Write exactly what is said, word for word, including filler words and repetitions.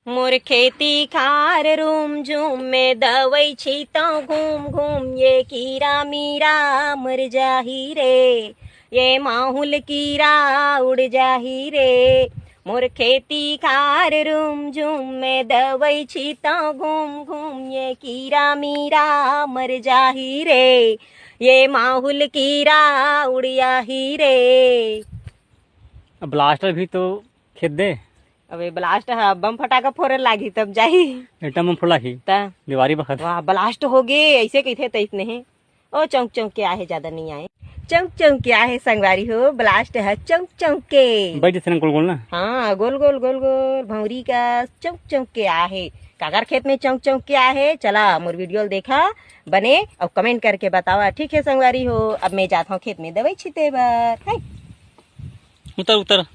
मोर खेती खार रूम झूम में दवई छीतों घूम घूम, ये कीरा मीरा मर जाही रे, ये माहुल कीरा उड़ जाही रे। मोर खेती खार रूम झूम में दवई छीतों घूम घूम, ये कीरा मीरा मर जाही रे, ये माहुल कीरा उड़ जाही रे। अब ब्लास्टर भी तो खेत दे। अबे ब्लास्ट ह बम फटाका फोरे लागी तब जाही। एटा में फोड़ाही। त देवारी बखत। वाह, ब्लास्ट हो गे, ऐसे कहिथे त इतने हे। ओ चौंक चौंक के आहे, ज्यादा नहीं आए। चौंक चौंक के आहे संगवारी हो, ब्लास्ट ह चौंक चौंक के। बैठ जैसे गोल गोल ना। हाँ, गोल गोल गोल गोल भौरी का चौंक चौंक के आहे। काकर खेत में चौंक चौंक के आहे, चला मोर वीडियो ल देखा बने और कमेंट करके बतावा, ठीक है संगवारी हो। अब मैं जात हूँ खेत में दवाई छिते बर, है। उतर उतर।